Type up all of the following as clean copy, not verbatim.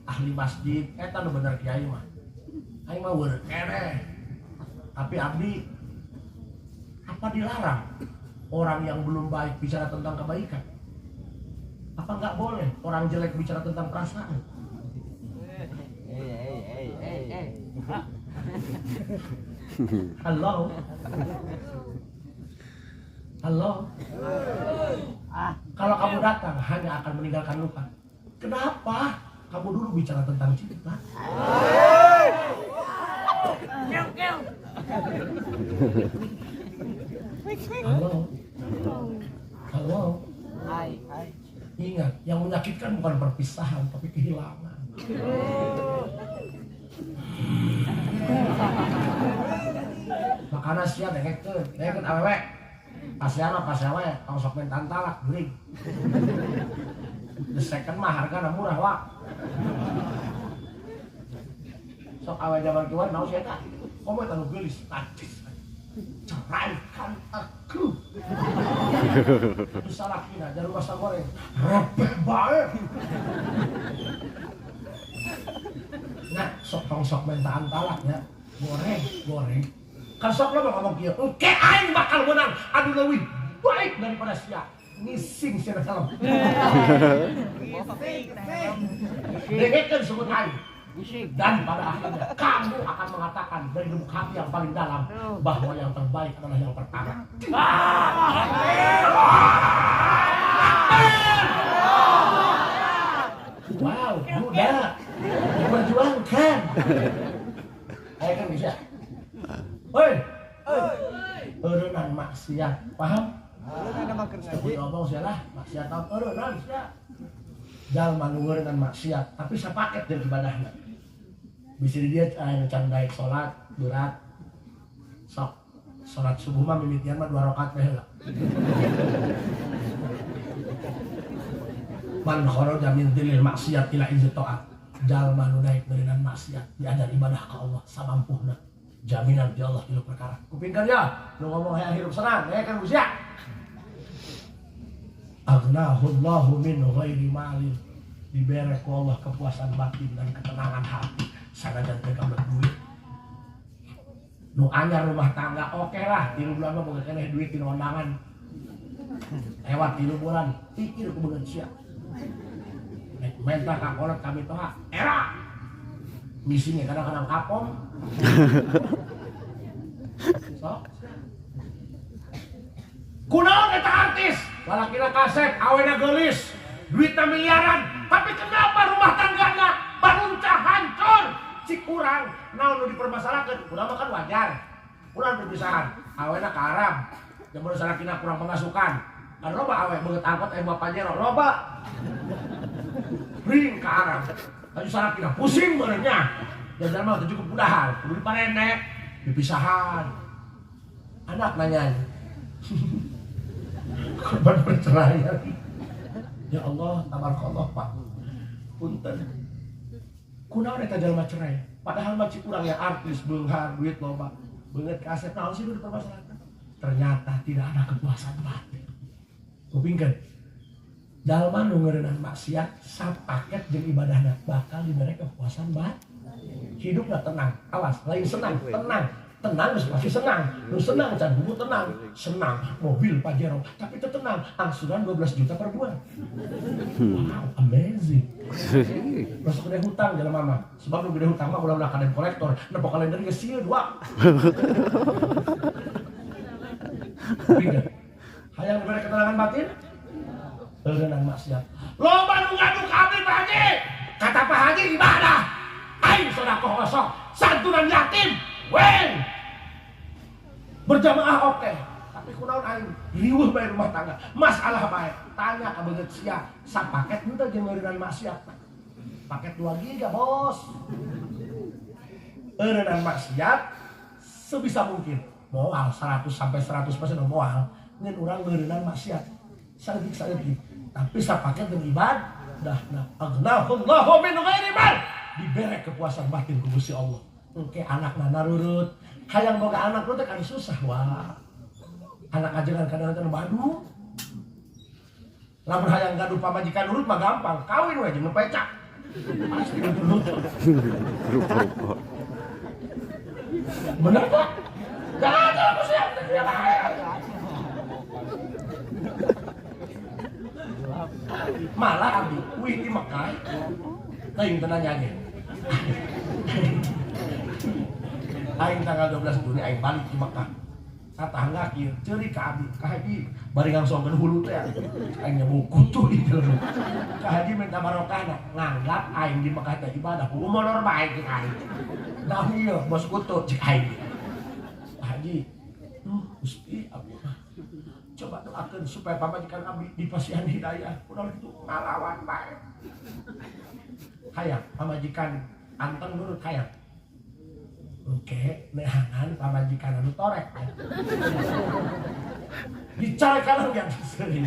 Ahli masjid eta nu bener kiai mah. Aing mah weur keneh. Tapi abdi apa dilarang orang yang belum baik bicara tentang kebaikan? Apa nggak boleh orang jelek bicara tentang perasaan? Halo. Halo. Kalau kamu datang hanya akan meninggalkan luka. Kenapa? Kamu dulu bicara tentang cinta. Halo. Halo. Ingat, yang menyakitkan bukan perpisahan, tapi kehilangan. Makanya sia dengekeun, dengekeun awewe. Pasiana pasiawe, tong sok mentan talak geuring. The second mah hargana murah wak. Sok awe zaman kiwari naon sia eta? Komo eta nu geulis, najis. Ceraikan aku. Bisa lakina jarum masa goreng. Rebeh bae. Nah, sok tong sok mentaan talak ya. Goreng, goreng. Kan sok lo ngomong kieu, engke aing bakal menang, anu leuwih baik daripada sia. Ngising sia salam. Dengekeun sebut aing. Dan pada akhirnya kamu akan mengatakan dari lubuk hati yang paling dalam bahwa yang terbaik adalah yang pertama. Wow, muda, diperjuangkan. Ayo kan bisa. Hoi, eureunnan maksiat, paham? Sebut ngomong sialah, maksiat tahun eureunnan sia. Jalma nu ngeureunnan maksiat, tapi sapaket jeung ibadahna. Bisa di dia aya can daek salat berat. Sok salat subuh mah mimitian mah 2 rakaat we heula. Man kharaja min dhillil maksiat ila izzi taat. Jalma nu daek ngeureunnan maksiat diajar ibadah ka Allah samampuhna. Jaminan di Allah tilu perkara. Kupingkeun ya, nu ngomong hayang hirup senang, ya kan usia. Aghnahullahu min ghairi malin. Dibere ku Allah kepuasan batin dan ketenangan hati. Sanajan teu gablek duit. Nu anyar rumah tangga oke lah, 3 bulan mah boga keneh duit dina undangan. Lewat 3 bulan, pikir ku beungeut sia. Nek menta ka kolot kami toha, era. Misinya kadang-kadang kapom. Sok. Kunaon eta artis? Lalakina kasep, awena geulis, duitna miliaran, tapi kenapa rumah tanggana baruncah hancur? Cik urang, naon nu dipermasalahkeun? Urang mah kan wajar. Urang perpisahan, awena ka Arab. Jaman salakina kurang pemasukan. Kan loba awe beungeut angkot aya mah Pajero, loba. Ring ka Arab. Aju salakina pusing benernya. Jajan mah teu cukup udahan, kudu diparendek, dipisahan. Anak nanya. Korban perceraian. Ya Allah, tabarakallah Pak. Punten. Kunaon eta jalma cerai? Padahal mah cik urang yang artis beunghar duit loba. Beungeut ka asep naon sih nu dipermasalahkan? Ternyata tidak ada kepuasan batin. Kupingkeun. Jalma nu ngeureunnan maksiat sapaket jeung ibadahna bakal dibere kepuasan batin. Hidupna tenang. Awas, lain senang, tenang. Tenang geus pasti senang. Nu senang can buku tenang. Senang mobil Pajero, tapi teu tenang angsuran 12 juta per bulan. Wow, amazing. Masuk gede hutang jalan mama. Sebab nu gede hutang mah ulah-ulah ka debt kolektor, nepo kalender geus sieun wa. Hayang dibere ketenangan batin? Eureunnan maksiat. Loba nu ngadu ka abdi Pak Haji. Kata Pak Haji ibadah. Aing sedekah kosong, santunan yatim. Wen. Berjamaah oke, tapi kunaon aing riweuh bae rumah tangga. Masalah bae. Tanya ka beungeut sia, sapaket henteu jeung ngeureunnan maksiat. Paket 2 giga, Bos. Eureunnan maksiat sebisa mungkin moal 100 sampai 100% moal ngan urang ngeureunnan maksiat. Saeutik-saeutik. Tapi sapaket jeung ibadah. Nah, aghnahullahu min ghairi mal. Dibere kepuasan batin ku Gusti Allah. Engke anakna narurut. Hayang boga anak teh kan susah wah. Anak ajengan kadang-kadang badu. Lamun hayang gaduh pamajikan nurut mah gampang, kawin we jeung nu pecak. Pasti lutut. Rupa-rupa. Bener Pak? Gak ada aku siap dia bahaya. Malah abdi wih di Mekah teuing teu nanya ge. Aing tanggal 12 Juni aing balik di Mekah. Satangga kieu ceurik ka abdi, ka haji bari ngangsongkeun hulu teh. Aing nyebuk kutu di jelema. Ka haji minta barokahna, nganggap aing di Mekah teh ibadah, kudu molor bae jeung aing. Naon ieu bos kutu cek aing. Pak Haji, duh Gusti abdi mah. Coba doakeun supaya pamajikan abdi dipasihan hidayah. Udah kitu ngalawan bae. Hayang pamajikan anteng nurut hayang. Oke, neangan pamajikan anu torek. Dicarekan yang sering.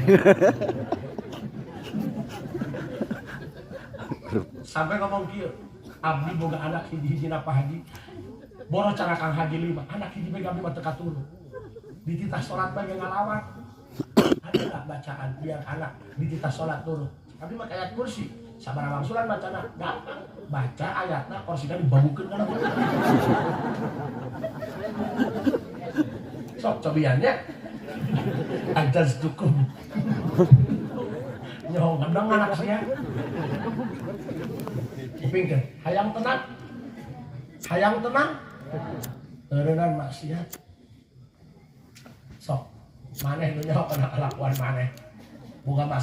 Sampai ngomong kieu, abdi boga anak hiji-hijina Pak Haji. Boro cara Kang Haji 5, anak hiji bae abdi mah teu katuru. Dititah salat bae ngalawan. Ada nggak bacaan biar anak dititah salat turun? Abdi mah kayak kursi, sabaraha wangsulan bacana gampang. Baca ayatna kursina dibabukeun kana. Sok cobiannya. Ajas cukup. Nyong ngedeng anak sia. Kupingkeun, hayang tenang. Hayang tenang. Eureunnan maksiat. Sok maneh nu nyaho kana kalakuan maneh. Boga maksiat.